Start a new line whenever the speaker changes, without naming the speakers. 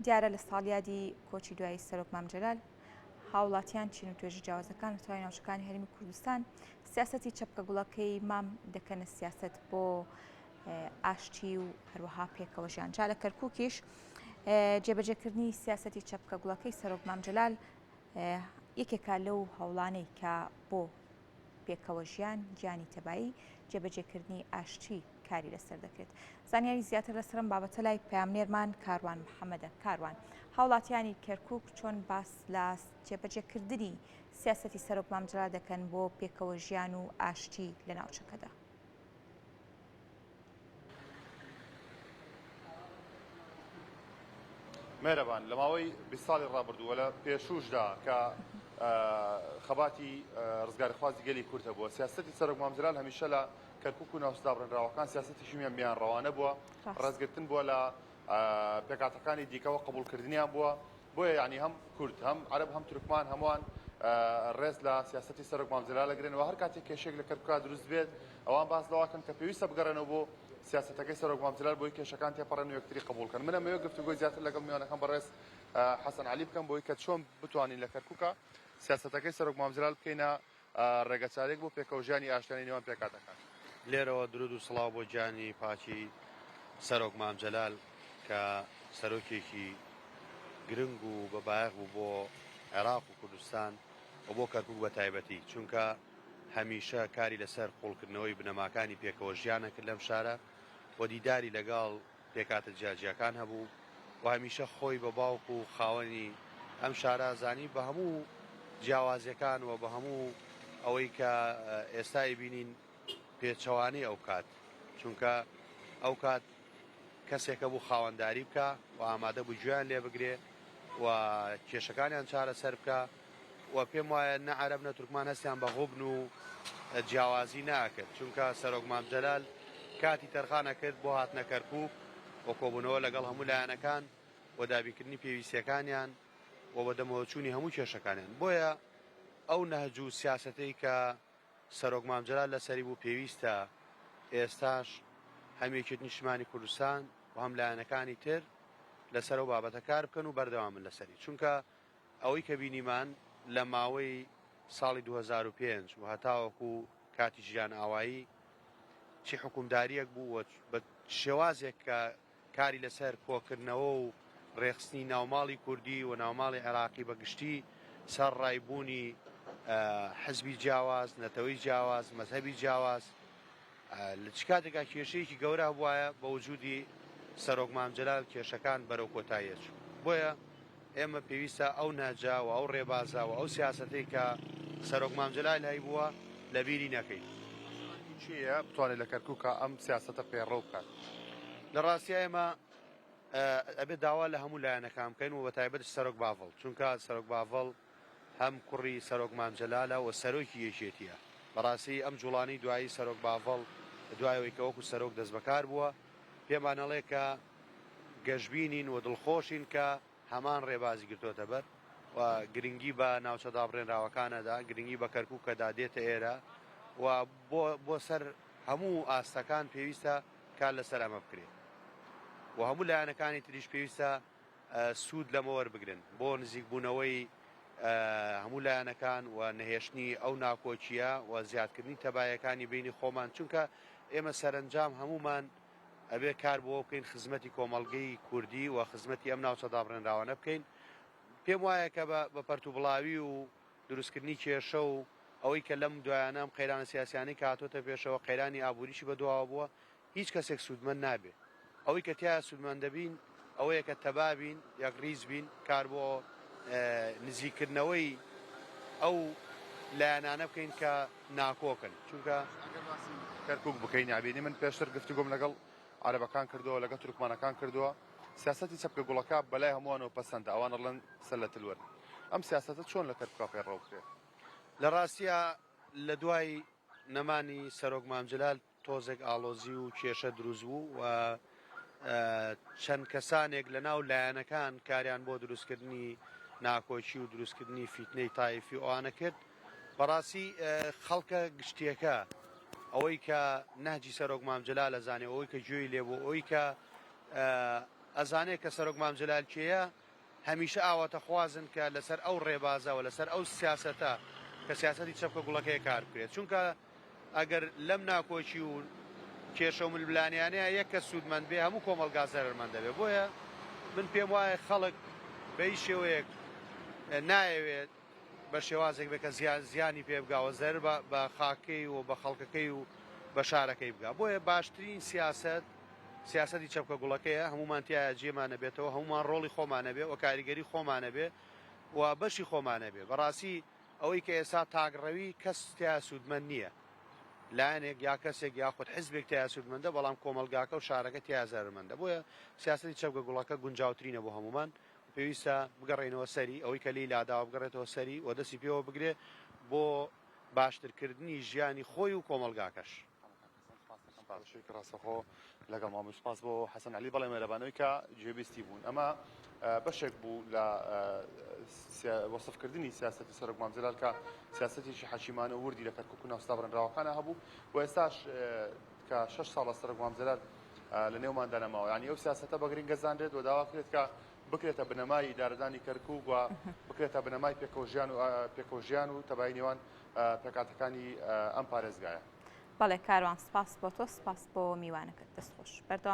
دیارە لە ساڵیادی کۆچی دوایی سەرۆک مام جەلال، هاوڵاتیان چین و توێژە جیاوازەکان لە تەواوی ناوچەکانی هەرێمی کوردستان سیاسەتی چەپکە گوڵەکەی مام دەکەنە سیاسەت بۆ ئاشتی و هەروەها پێکەوە ژیان. جا لە کەرکووکیش جێبەجێکردنی سیاسەتی چەپکە گوڵەکەی سەرۆک مام جەلال یەکێکە لەو هەوڵانەی کە بۆ پێکەوە ژیان، گیانی تەبایی، جێبەجێکردنی ئاشتی کاری لەسەر دەکرێت. زانیاری زیاتر لەسەر ئەم بابەتە لای پەیامنێرمان کاروان محەمەدە. کاروان، هاوڵاتیانی کەرکوک چۆن باس لە جێبەجێکردنی سیاسەتی سەرۆک مام جەلال دەکەن بۆ پێکەوە ژیان و ئاشتی لە ناوچەکەدا؟
مێرەبان، لە ماوەی 20 ساڵی ڕابردوو و لە پێشووشدا کە خەباتی ڕزگاریخوازی گەلی کورد هەبووە، سیاسەتی سەرۆک مام جەلال هەمیشە لە کەرکوک و ناوچە دابڕێنراوەکان سیاسەتێکی میانڕەوانە بووە، ڕێزگرتن بووە لە پێکهاتەکانی دیکەوە قبوڵکردنیان بووە، بۆیە یانی هەم کورد هەم عەرەب هەم تورکمان هەمووان ڕێز لە سیاسەتی سەرۆک مام جەلال ئەگرن و هەر کاتێک کێشەیەک لە کەرکوکا دروست بێت ئەوان باس لەوە کەن کە پێویستە بگەڕێنەوە بۆ سیاسەتەکەی سەرۆک مام جەلال بۆی کێشەکان تێپەڕێن و یەکتری قبوڵ کەن. من ئەمەوێت گفتوگۆی زیاتر لەگەڵ میوانەکەم بەڕێز حەسەن عەلی بکەم بۆی کە چۆن بتوانین لە کەرکوکا سیاسەتەکەی سەرۆک مام جەلال بکەینە ڕێگەچارەیەک بۆ پێکەوەژیانی ئاشتیانەی نێوان پێکهاتەکان.
لێرەوە درود و سڵاو بۆ گیانی پاکی سەرۆک مام جەلال کە سەرۆکێکی گرنگ و بە بایەخ بوو بۆ عێراق و کوردستان و بۆ کەرکوک بە تایبەتی چونکە هەمیشە کاری لەسەر قوڵکردنەوەی بنەماکانی پێکەوە ژیانە کرد لەم شارە و دیداری لەگەڵ پێکهاتە جیاجیاکان هەبوو و هەمیشە خۆی بە باوک و خاوەنی ئەم شارە زانی بە هەموو جیاوازیەکان و بە هەموو ئەوەی کە ئێستا ئەیبینین پێچەوانەی ئەو کات چونکە ئەو کات کەسێکە بوو خاوەنداری بکە و ئامادە بوو گوێیان لێ بگرێ و کێشەکانیان چارەسەر بکە و پێم وایە نە عەرەب نە تورکمان هەستیان بە غوبن و جیاوازی ناکرد چونکە سەرۆک مام جەلال کاتی تەرخان ئەکرد بۆ هاتنە کەرکوک و کۆبوونەوە لەگەڵ هەموو لایەنەکان و دابینکردنی پێویستیەکانیان و بەدەمەوەچوونی هەموو کێشەکانیان بۆیە ئەو نەهج و سیاسەتەی کە سەرۆک مام جەلال لەسەری بوو پێویستە ئێستاش هەم یەکێتی نیشتمانی کوردستان و هەم لایەنەکانی تر لەسەر ئەو بابەتە کار بکەن و بەردەوامن لەسەری چونکە ئەوەی کە بینیمان لە ماوەی ساڵی 2005 و هەتاوەکو کاتی ژیان ئاوایی چی حکومداریەک بوو و بە شێوازێک کە کاری لەسەر کۆکردنەوە و ڕێکخستنی ناوماڵی کوردی و ناوماڵی عێراقی بە گشتی سەر ڕای بوونی حزبی جیاواز، نەتەوەی جیاواز، مەزهەبی جیاواز، لە چ کاتێکا کێشەیەکی گەورە هەبوایە بە وجودی سەرۆک مام جەلال کێشەکان بەرەو کۆتایی ئەچوو. بۆیە ئێمە پێویستە ئەو نەهجە و ئەو ڕێبازە و ئەو سیاسەتەی کە سەرۆک مام جەلال هەیبووە لە بیری نەکەین.
کێیە بتوانێت لە کەرکوکا ئەم سیاسەتە پەیڕەو بکات؟
لە ڕاستیا ئێمە ئەبێت داوا لە هەموو لایەنەکان بکەین و بەتایبەتش سەرۆک باڤڵ، چونکە سەرۆک باڤڵ هەم کوڕی سەرۆک مام جەلالە و سەرۆکی یەکێتیە. بەڕاستی ئەم جوڵانەی دوایی سەرۆک باڤڵ دوای ئەوەی کە وەکو سەرۆک دەستبەکار بووە پێمان ئەڵێ کە گەشبینین و دڵخۆشین کە هەمان ڕێبازی گرتۆتە بەر و گرنگی بە ناوچە دابڕێنراوەکان ئەدا، گرنگی بە کەرکوک ئەدا، دێتە ئێرە و بۆ بۆ سەر هەموو ئاستەکان پێویستە کار لەسەر ئەمە بکرێت و هەموو لایەنەکانی تریش پێویستە سوود لەمە وەربگرن بۆ نزیکبوونەوەی هەموو لایەنەکان و نەهێشتنی ئەو ناکۆکییە و زیادکردنی تەبایەکانی بینی خۆمان چونکە ئێمە سەرەنجام هەموومان ئەبێ کار بۆ بکەین خزمەتی کۆمەڵگەی کوردی و خزمەتی ئەم ناوچە دابڕێنراوانە بکەین پێم وایە کە بە پەرتوبڵاوی و دروستکردنی کێشە و ئەوەی کە لەم دوایانە ئەم قەیرانە سیاسیانەی کە هاتۆتە پێشەوە قەیرانی ئابووریشی بەدواوە بووە هیچ کەسێک سوودمەند نابێ ئەوەی کە تیا سوودمەند دەبین ئەوەیە کە تەبا بین یەکڕیز بین کار بۆ نزیککردنەوەی ئەو لایەنانە بکەین کە ناکۆکن چونکە
ئەگەر باسی کەرکوک بکەین یابینی من پێشتر گفتوگۆم لەگەڵ عەرەبەکان کردووە لەگەڵ تورکمانەکان کردووە سیاسەتی چەپکە گوڵەکە بەلای هەمووانەوە پەسەندە ئەوان ئەڵێن سەلەت الورد ئەم سیاسەتە چۆن لە کەرکوکا پەیڕەو بکرێت؟
لە ڕاستیا لە دوای نەمانی سەرۆک مام جەلال تۆزێک ئاڵۆزی و کێشە دروست بوو و چەند کەسانێک لە ناو لایەنەکان کاریان بۆ دروستکردنی ناکۆکی و دروستکردنی فیتنەی تایفی و ئەوانە کرد بەڕاستی خەڵکە گشتیەکە ئەوەی کە نەهجی سەرۆک مام جەلال ئەزانێ ئەوەی کە گوێی لێبوو ئەوەی کە. ئەزانێ کە سەرۆک مام جەلال کێیە هەمیشە ئاواتەخوازن کە لەسەر ئەو ڕێبازە و لەسەر ئەو سیاسەتە کە سیاسەتی چەپکە گوڵەکەیە کار بکرێت چونکە ئەگەر لەم ناکۆکی و کێشە و ململانێیانەیە یەک کەس سوودمەند بێ هەموو کۆمەڵگا زەرەرمەند دەبێ بۆیە من پێم وایە خەڵک بە هیچ شێوەیەک نایەوێت بە شێوازێک بێ کە زیانی پێ بگا و زەرەر بە خاکەی و بە خەڵکەکەی و بە شارەکەی بگا بۆیە باشترین سیاسەت سیاسەتی چەپکە گوڵەکەیە هەمومان تیایا جێمان نەبێتەوە هەمومان ڕۆڵی خۆمان نەبێ و کاریگەری خۆمان نەبێ و بەشی خۆمان نەبێ بەڕاستی ئەوەی کە ئێستا تاکڕەوی کەس تیا سوودمەند نییە لایەنێک یا کەسێک یاخود حزبێک تیا سوودمەندە بەڵام کۆمەڵگاکە و شارەکە تیا زەرەرمەندە بۆیە سیاسەتی چەپکە گوڵەکە گونجاوترینە بۆ هەمومان پێویستە بگەڕێینەوە سەری، ئەوەی کە لێی لاداوە بگەڕێتەوە سەری و دەستی پێوە بگرێ بۆ باشترکردنی ژیانی خۆی و کۆمەڵگاکەش.
سوپاس ڕاستەخۆ لەگەڵمان بوو سوپاس بۆ حەسەن عەلی بەڵێ مێرەبانەوەی کە گوێبیستی بوون ئەمە بەشێک بوو لە وەسفکردنی سیاسەتی سەرۆک مام جەلال کە سیاسەتێکی حەکیمانە و وردی لە کەرکوک و ناوچە دابڕێنراوەکانە هەبوو و ئێستاش کە شەش ساڵە سەرۆک مام جەلال لە نێوماندا نەماوە یانی ئەو سیاسەتە بە گرنگ دەزانرێت و داوا کرێت کە بکرێتە بنەمای ئیدارەدانی کەرکوک و بکرێتە بنەمای پێکەوەژیان و پێکەوەژیان و تەبایی نێوان پێکهاتەکانی ئەم پارێزگایە.
بەڵێ کاروان سپاس بۆ تۆ سپاس بۆ میوانەکەت دەست خۆش بەردەوام.